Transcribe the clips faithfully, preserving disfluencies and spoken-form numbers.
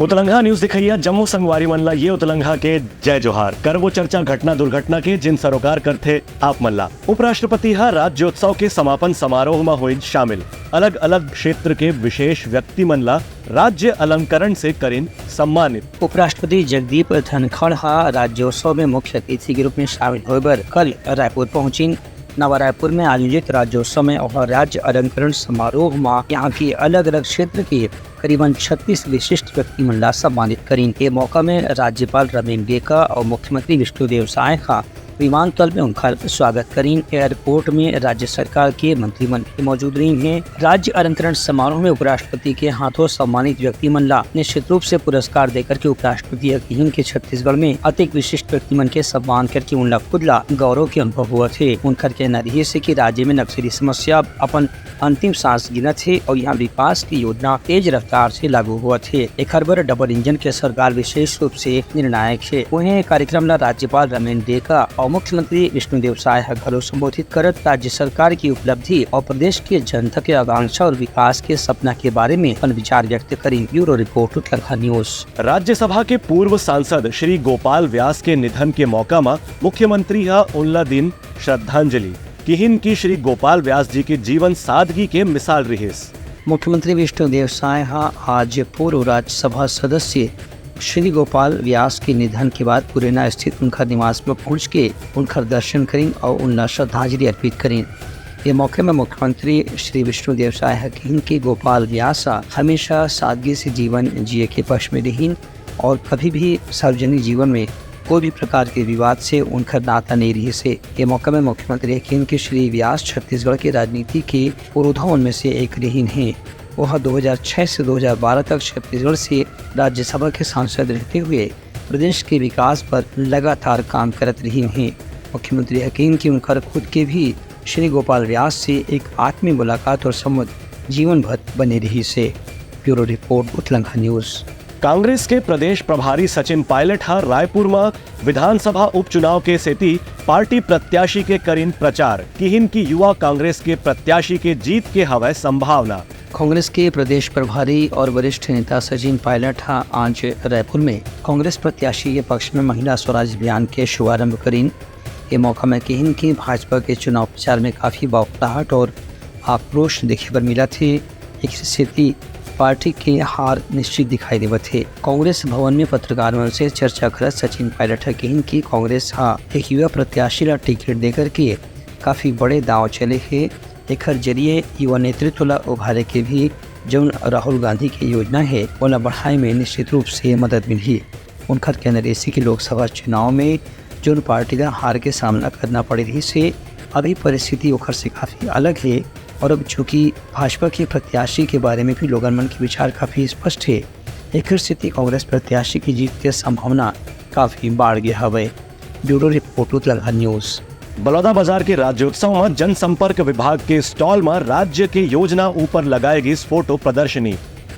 उतलंघा news देखइया जम्मो संगवारी मन ला ये उतलंघा के जय जोहार। करबो चर्चा घटना दुर्घटना के, जिन सरोकार करथे आप मन ला। उपराष्ट्रपति ह राज्योत्सव के समापन समारोह म होइज शामिल। अलग-अलग क्षेत्र के विशेष व्यक्ति मन ला राज्य अलंकरण से करिन सम्मानित। उपराष्ट्रपति जगदीप धनखड़ ह राज्योत्सव में मुख्य अतिथि के रूप में शामिल होए बर कल रायपुर पहुंचिन। नवा रायपुर में आयोजित राज्योत्सव में ओह राज्य अलंकरण समारोह म यहाँ के अलग-अलग क्षेत्र के करीबन छत्तीस विशिष्ट व्यक्ति मन ला सम्मानित करिन। ये मौका में राज्यपाल रमेन डेका और मुख्यमंत्री विष्णुदेव साय ह विमानतल में उनकर स्वागत करिन। एयरपोर्ट में राज्य सरकार के मंत्री मन भी मौजूद रहिन हे। राज्य अलंकरण समारोह में उपराष्ट्रपति के हाथों सम्मानित व्यक्ति मन ला निश्चित रूप से पुरस्कार देकर के उपराष्ट्रपति ह किहिन के छत्तीसगढ़ में अतेक विशिष्ट व्यक्ति मन के सम्मान करके उन ला खुद ला गौरव के अनुभव होवत हे। उनकर कहना रहिस हे कि राज्य में नक्सली समस्या अपन अंतिम सांस गिनत हे और यहाँ विकास की योजना तेज रफ्तार से लागू होवत हे। एखर बर डबल इंजन के सरकार विशेष रूप से निर्णायक हे। उहें, कार्यक्रम ला राज्यपाल रमेन डेका और मुख्यमंत्री विष्णुदेव साय ह घलो संबोधित करत राज्य सरकार की उपलब्धि और प्रदेश के जनता के आकांक्षा और विकास के सपना के बारे में अपन विचार व्यक्त करिन। Bureau report, Utlangha news. Rajya Sabha के पूर्व सांसद श्री गोपाल व्यास के निधन के मौका म मुख्यमंत्री ह उनला दिन श्रद्धांजलि। किहिन कि श्री गोपाल व्यास जी के जीवन सादगी के मिसाल रिहिस। मुख्यमंत्री विष्णुदेव साय ह आज पूर्व राज्यसभा सदस्य श्री गोपाल व्यास के निधन के बाद पुरैना स्थित उनकर निवास में पहुंच के उनकर दर्शन करिन और उनला श्रद्धांजलि अर्पित करिन। ये मौके में मुख्यमंत्री श्री विष्णुदेव साय ह किहिन कि गोपाल व्यास ह हमेशा सादगी से जीवन जिए के पक्ष में रहिन और कभी भी सार्वजनिक जीवन में कोई भी प्रकार के विवाद से उनकर नाता नहीं रहिस हे। ये मौका में मुख्यमंत्री ह किहिन कि श्री व्यास छत्तीसगढ़ के राजनीति के पुरोधा मन में से एक रहिन हे। वह दो हज़ार छह से दो हज़ार बारह तक छत्तीसगढ़ से राज्यसभा के सांसद रहते हुए प्रदेश के विकास पर लगातार काम करत रहिन हे। मुख्यमंत्री ह किहिन कि उनकर खुद के भी श्री गोपाल व्यास से एक आत्मीय मुलाकात और संबंध जीवन भर बने रहिस हे। Bureau report, Utlangha news. Congress के प्रदेश प्रभारी सचिन पायलट ह रायपुर म विधानसभा उपचुनाव के सेती पार्टी प्रत्याशी के करिन प्रचार। किहिन कि युवा कांग्रेस के प्रत्याशी के जीत के हवय संभावना। कांग्रेस के प्रदेश प्रभारी और वरिष्ठ नेता सचिन पायलट ह आज रायपुर में कांग्रेस प्रत्याशी के पक्ष में महिला स्वराज अभियान के शुभारंभ करिन। ये मौका में किहिन कि भाजपा के चुनाव प्रचार में काफी बौखलाहट और आक्रोश देखे बर मिलत हे। एक सेती पार्टी के हार निश्चित दिखाई देवत हे। कांग्रेस भवन में पत्रकार मन से चर्चा करत सचिन पायलट ह किहिन कि कांग्रेस ह एक युवा प्रत्याशी ला टिकट देकर के काफी बड़े दाव चले हे। एखर जरिए युवा नेतृत्व ला उभारे के भी जौन राहुल गांधी के योजना हे, ओला बढ़ाए में निश्चित रूप से मदद मिलही। उनकर कहना रहिस कि लोकसभा चुनाव में जौन पार्टी ला हार के सामना करना पड़े रहिस हे, अभी परिस्थिति ओखर से काफी अलग हे और अब चूंकि भाजपा के प्रत्याशी के बारे में भी लोगन मन के विचार काफी स्पष्ट हे, एखर सेती कांग्रेस प्रत्याशी की जीत के संभावना काफी बाढ़ गे हवय। Bureau report, Utlangha news. Balodabazar के राज्योत्सव म जनसंपर्क विभाग के स्टॉल म राज्य के योजना ऊपर लगाए गिस फोटो प्रदर्शनी।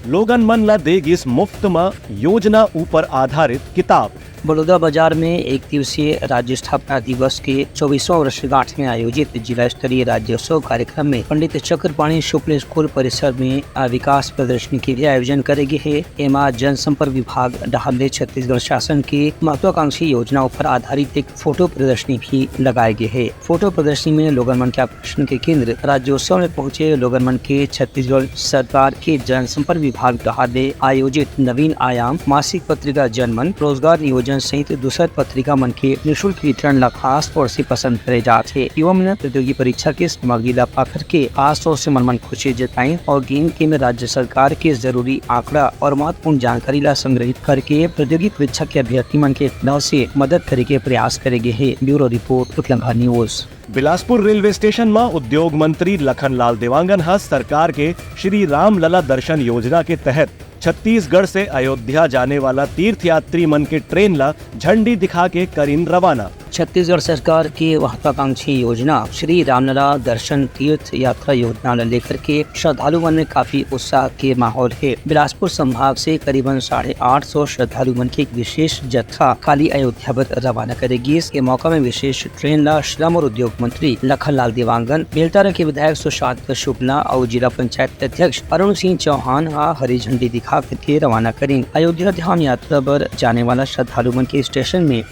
लोगन मन ला दे गिस मुफ्त म योजना ऊपर आधारित किताब। बलौदाबाजार में एक दिवसीय राज्य स्थापना दिवस के चौबीसवाँ वर्षगांठ में आयोजित जिला स्तरीय राज्योत्सव कार्यक्रम में पंडित चक्रपाणी शुक्ल स्कूल परिसर में आ विकास प्रदर्शनी के भी आयोजन करे गे हे। एमा जनसंपर्क विभाग डहार ले छत्तीसगढ़ शासन के महत्वाकांक्षी योजना ऊपर आधारित एक फोटो प्रदर्शनी भी लगाए गे हे। फोटो प्रदर्शनी में लोगन मन के आकर्षण के केंद्र राज्योत्सव में पहुंचे लोगन मन के छत्तीसगढ़ सरकार के जनसंपर्क विभाग डहार ले आयोजित नवीन आयाम मासिक पत्रिका जनमन, रोजगार नियोजन सहित दूसर पत्रिका मन के निशुल्क वितरण ला खास तौर से पसंद करे जात हे। युवा मन प्रतियोगी परीक्षा के सामग्री ला पा करके खास तौर से मन मन खुशी जताइन और गिन के में राज्य सरकार के जरूरी आंकड़ा और महत्वपूर्ण जानकारी ला संग्रहित करके प्रतियोगी परीक्षा के अभ्यर्थी मन के नाव से मदद करे के प्रयास करे गे हे। Bureau report, Utlangha news. Bilaspur railway station म उद्योग मंत्री लखनलाल देवांगन ह सरकार के श्री रामलला दर्शन योजना के तहत छत्तीसगढ़ से अयोध्या जाने वाला तीर्थयात्री मन के ट्रेन ला झंडी दिखा के करिन रवाना। छत्तीसगढ़ सरकार के महत्वाकांक्षी योजना श्री रामलला दर्शन तीर्थ यात्रा योजना ला लेकर के श्रद्धालु मन में काफी उत्साह के माहौल हे। बिलासपुर संभाग से करीबन साढ़े आठ सौ श्रद्धालु मन के एक विशेष जत्था काली अयोध्या बर रवाना करे गिस। ये मौका में विशेष ट्रेन ला श्रम और उद्योग मंत्री लखनलाल देवांगन, बेलटारा के विधायक सुशांत शुक्ला और जिला पंचायत अध्यक्ष अरुण सिंह चौहान ह हरी झंडी दिखा स्थापित के रवाना करिन। अयोध्या धाम यात्रा बर जाने वाला श्रद्धालु मन के स्टेशन में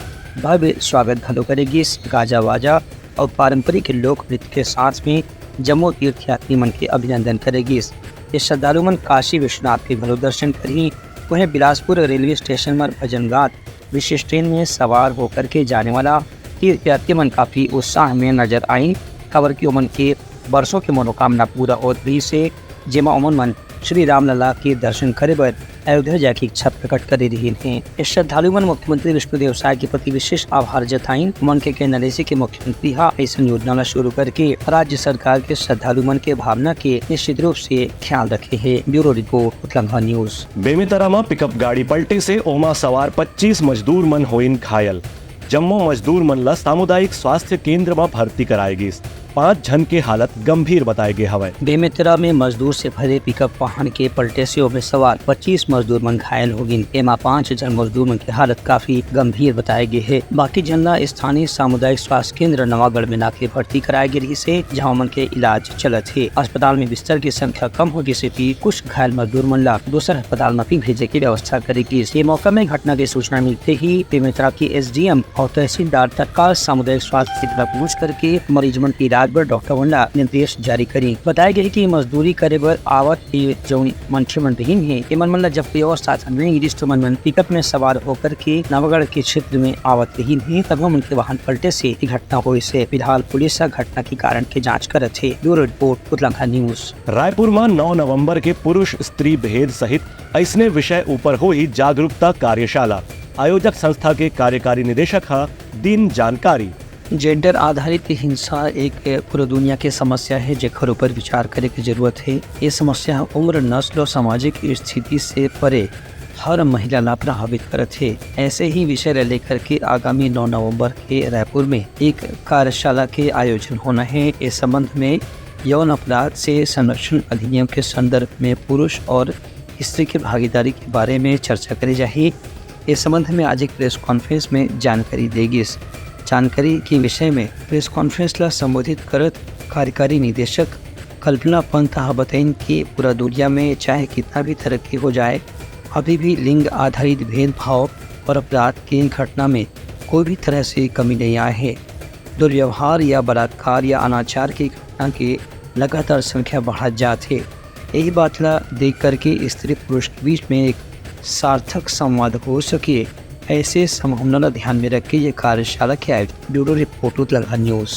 भव्य स्वागत घलो करे गिस। गाजा वाजा और पारंपरिक लोक नृत्य के साथ में जम्मो तीर्थयात्री मन के अभिनंदन करे गिस। ये श्रद्धालु मन काशी विश्वनाथ के घलो दर्शन करही। वहीं बिलासपुर रेलवे स्टेशन पर भजन गात विशेष ट्रेन में सवार होकर के जाने वाला तीर्थयात्री मन काफी उत्साह में नजर आइन, काबर कि ओमन के बरसों के मनोकामना पूरा होत रहिस हे, जेमा ओमन मन श्री रामलला के दर्शन करे बर अयोध्या जाके इच्छा प्रकट करे रहिन हे। ये श्रद्धालु मन मुख्यमंत्री विष्णुदेव साय के प्रति विशेष आभार जताइन। ओमन के कहना रहिस हे कि मुख्यमंत्री हा अइसन योजना ला शुरू करके राज्य सरकार के श्रद्धालु मन के भावना के निश्चित रूप से ख्याल रखे हे। Bureau report, Utlangha news. Bemetara म पिकअप गाड़ी पलटे से ओमा सवार पच्चीस मजदूर मन होइन घायल। जम्मो मजदूर मन ल सामुदायिक स्वास्थ्य केंद्र म भर्ती कराए गिस। पांच झन के हालत गंभीर बताए गे हवय। बेमेतरा में मजदूर से भरे पिकअप वाहन के पलटे से ओमे सवार पच्चीस मजदूर मन घायल हो गिन। एमा पांच झन मजदूर मन के हालत काफी गंभीर बताए गे हे। बाकी झन ला स्थानीय सामुदायिक स्वास्थ्य केंद्र नवागढ़ में लाके भर्ती कराए गे रिहिस हे, जहां ओमन के इलाज चलत हे। अस्पताल में बिस्तर की संख्या कम होगे सेती कुछ घायल मजदूर मन ला दूसर अस्पताल म भी भेजे के व्यवस्था करे गिस। ये मौका में घटना के सूचना मिलते ही बेमेतरा के एसडीएम और तहसीलदार तत्काल सामुदायिक स्वास्थ्य केंद्र पहुंच करके मरीज मन के इलाज बर डॉक्टर मन ला निर्देश जारी करी। बताए गए कि मजदूरी करे बर आवत ये जौन मनखे मन रहिन हे, एमन मन ला जब कोई और साधन नहीं रिहिस, तो मन मन पिकअप में सवार होकर के नवागढ़ के क्षेत्र में आवत रहिन हे, तब मन के वाहन पलटे से ये घटना होइस हे। फिलहाल पुलिस ह घटना के कारण के जांच करत हे। Bureau report, Utlangha news. Raipur म नौ नवंबर के पुरुष स्त्री भेद सहित अइसने विषय ऊपर होही जागरूकता कार्यशाला। आयोजक संस्था के कार्यकारी निदेशक ह दिन जानकारी। जेंडर आधारित हिंसा एक पूरा दुनिया के समस्या हे, जेकर ऊपर विचार करे के जरूरत हे। ये समस्या ह उम्र, नस्ल और सामाजिक स्थिति से परे हर महिला ला प्रभावित करत हे। ऐसे ही विषय ला लेकर के आगामी नौ नवंबर के रायपुर में एक कार्यशाला के आयोजन होना हे। इस संबंध में यौन अपराध से संरक्षण अधिनियम के संदर्भ में पुरुष और स्त्री के भागीदारी के बारे में चर्चा करे जाही। इस संबंध में आज एक प्रेस कॉन्फ्रेंस में जानकारी दे गिस। जानकारी के विषय में प्रेस कॉन्फ्रेंस ला संबोधित करत कार्यकारी निदेशक कल्पना पंत ह बताइन कि पूरा दुनिया में चाहे कितना भी तरक्की हो जाए, अभी भी लिंग आधारित भेदभाव और अपराध के घटना में कोई भी तरह से कमी नहीं आए हे। दुर्व्यवहार या बलात्कार या अनाचार की घटना के लगातार संख्या बढ़त जात हे। यही बात ला देख करके स्त्री पुरुष के बीच में एक सार्थक संवाद हो सके, ऐसे संभावना ला ध्यान में रख के ये कार्यशाला के आयोजन। Bureau report, Utlangha news.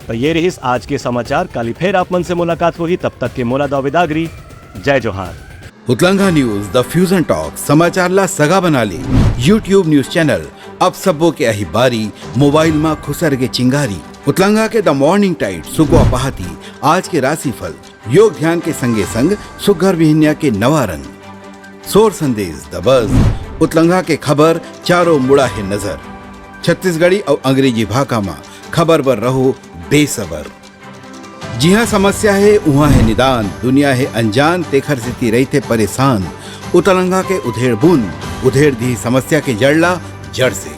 तो ये रहिस आज के समाचार। काली फेर आप मन से मुलाकात होही, तब तक के मोला दव विदागरी। जय जोहार। उतलंघा न्यूज, द फ्यूजन टॉक, समाचार ला सगा बना ले। YouTube न्यूज चैनल, अब सबो के अही बारी, मोबाइल मा खुसर के चिंगारी। उतलंघा के द मॉर्निंग टाइड, सुकवा पहाती, आज के राशिफल, योग ध्यान के संगे संग सुघर बिहनिया के नवा रंग। सोर संदेश, द बज, उतलंघा के खबर, चारों मुड़ा हे नजर। छत्तीसगढ़ी अउ अंग्रेजी भाखा मा खबर बर रहो बेसबर। जिहाँ समस्या हे, उहाँ हे निदान, दुनिया हे अनजान, तेखर सेती रहिथे परेशान। उतलंघा के उधेड़ बुन, उधेड़ दिही समस्या के जड़ ला जड़ से।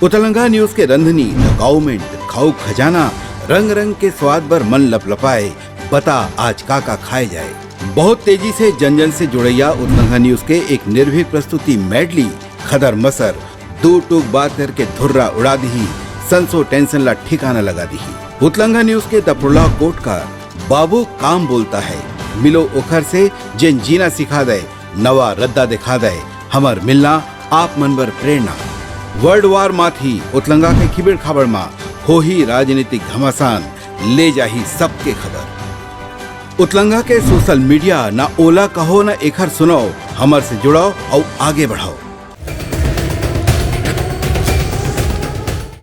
उतलंघा न्यूज के रंधनी, द गाउमेंट, खाऊ खजाना, रंग रंग के स्वाद बर मन लपलपाए, बता आज का का खाए जाए। बहुत तेजी से जन जन से जुड़ैया उतलंघा न्यूज के एक निर्भीक प्रस्तुति मेडली, खदर मसर, दू टूक बात करके धुर्रा उड़ा दिही, संसो टेंशन ला ठिकाना लगा दिही। उतलंघा न्यूज के द प्रोलॉग कोट का बाबू काम बोलता है, मिलो ओखर से जेन जीना सिखा दे, नवा रद्दा दिखा दे, हमर मिलना आप मन बर प्रेरणा। वर्ल्ड वार माथी उतलंघा के खिबड़ खाबड़ मा होही राजनीतिक घमासान, ले जाही सबके खबर। उतलंघा के सोशल मीडिया, ना ओला कहो ना एखर सुनाओ, हमर से जुड़ाओ अउ आगे बढ़ाओ।